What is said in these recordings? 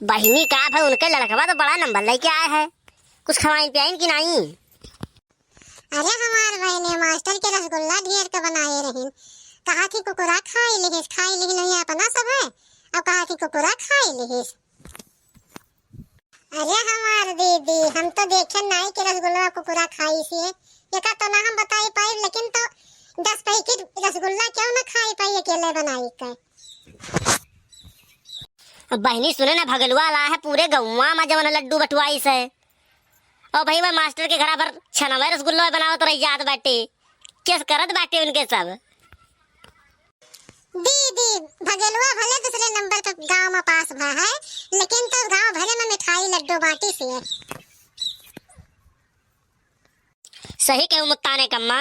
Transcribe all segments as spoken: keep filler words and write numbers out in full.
बहिनी, का भा उनके लड़कवा तो बड़ा नंबर लइके आए है, कुछ खवाइन पियाइन कि नाहीं? अरे हमार बहिनी, मास्टर के रसगुल्ला ढेर के बनाए रहिन, कहा थी कुकुरा खाई लिहिस, खाई लिहिन वही अपना सब है, अब कहा थी कुकुरा खाई लिहिस। अरे हमार दीदी, हम तो देखे नाई के रसगुल्ला कुकुरा खाई से, एका तो ना हम बताई पाई, लेकिन तो दस पैकेट रसगुल्ला क्यों ना खाई पाई अकेले बनाई के। अब बहिनी सुने ना, भगलुआ ला है पूरे गौवा मा जवन लड्डू बटुआई से। और भाई, वह मास्टर के घरा भर छनवे रसगुल्ला बनावत रह जात बाटे। केस करत बाटे उनके सब। दीदी, भगलुआ भले दूसरे नंबर पे गांव में पास भा है, लेकिन तो गांव भरे में मिठाई लड्डू बांटी से है। सही कहू मुत्ताने कम्मा,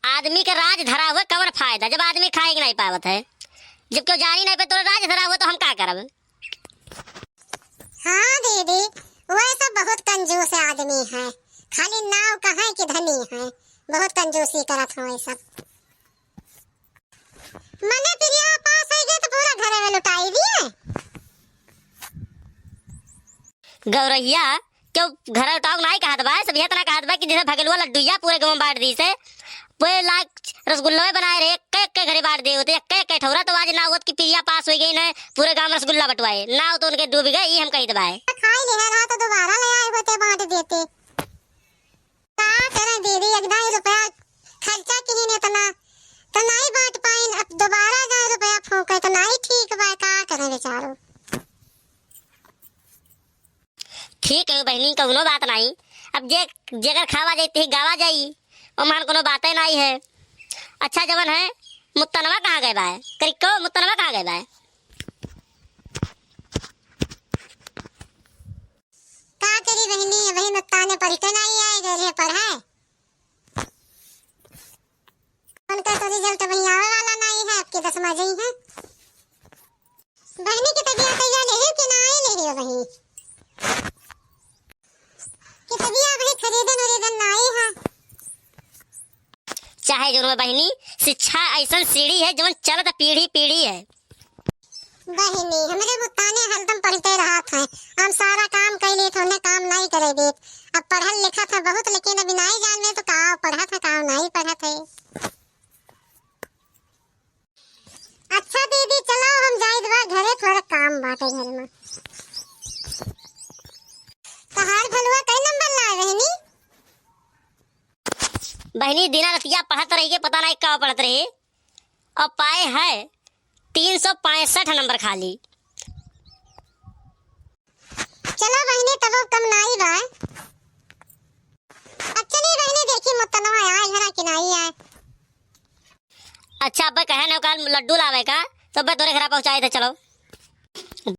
आदमी के राज धरा हुए कवन फायदा, जब आदमी खाए के नाहीं पावत है, जब क्यों जानी नाहीं पे तोरे राज धरा हुए तो हम का करब? हाँ दीदी, वह सब बहुत कंजूस आदमी है, खाली नाव कहाँ के धनी है, बहुत कंजूसी करत हैं वह सब। मने पिरिया पास होइ गए तो पूरा घरे में लुटाई दिए। गौरैया, क्यों घर उठाओ नाहीं कहत बा, सब यह तना कहत बा कि जैसे भगलुआ लड्डुइया पूरे गाँव में बांट दी से, पूरे लाख रसगुल्ला बनाए रहे, एक एक घरे बांट दे होते, एक एक ठौरा तो आज ना होत कि पिरिया पास होइ गई ना, पूरे गाँव में रसगुल्ला बंटवाए, ना हो तो उनके डूब गए, ये हम कही दबाए। खाई ले रहा तो दोबारा ले आए होते, बांट देते। का करें दीदी, एक दाई रुपया खर्चा किहिन इतना, तो नाई बांट पाइन, अब दोबारा दाई रुपया फूंके तो नाई ठीक बा, का करें बेचारो। ठीक है बहिनी, कौनो बात नाई। अब जे, जेकर खावा जाई, ते गावा जाई, ओमान कौनो बाते नाई है। अच्छा जवन है, मुत्तनवा कहाँ गए बाय? करी को मुत्तनवा कहाँ गए बाय? का करी बहिनी, अबही मुत्ताने पढ़ते नाई आए, गए रहे पढ़े। उनका तो result अबही आवे वाला नाई है, आपके दसमा जई है। बहिनी किताबिया तैया लेही कि नाई लेही अबही? किताबिया अबही खरीदन उरीदन नाई है। चाहे जौन बा बहिनी, शिक्षा ऐसन सीढ़ी है जौन चलत पीढ़ी पीढ़ी है। बहिनी, हमरे मुत्ताने हरदम पढ़ते रहत हैं। हम सारा काम कइ लेत, उन्हें काम नाई करे देत। अब पढ़ल लिखत है बहुत, लेकिन अभी नाई जान में तो का पढ़त है, का नाई पढ़त है। अच्छा दीदी, चलो हम जाइत बा घरे, थोड़ा काम बाटे घर में। तहार भलुआ कई नंबर लाए बहिनी? बहिनी, दिना रतिया पढ़त रही के पता नाई का पढ़त रही, और पाए है तीन सौ पैंसठ नंबर खाली। चलो बहिनी, तबो कम नाई बा। अच्छा नहीं बहिनी, देखी मुत्तनवा आए हरा कि नाई आए। अच्छा, अब कहे न काल लड्डू लावे का, तो अब तोरे घरा पहुँचाए थे, चलो।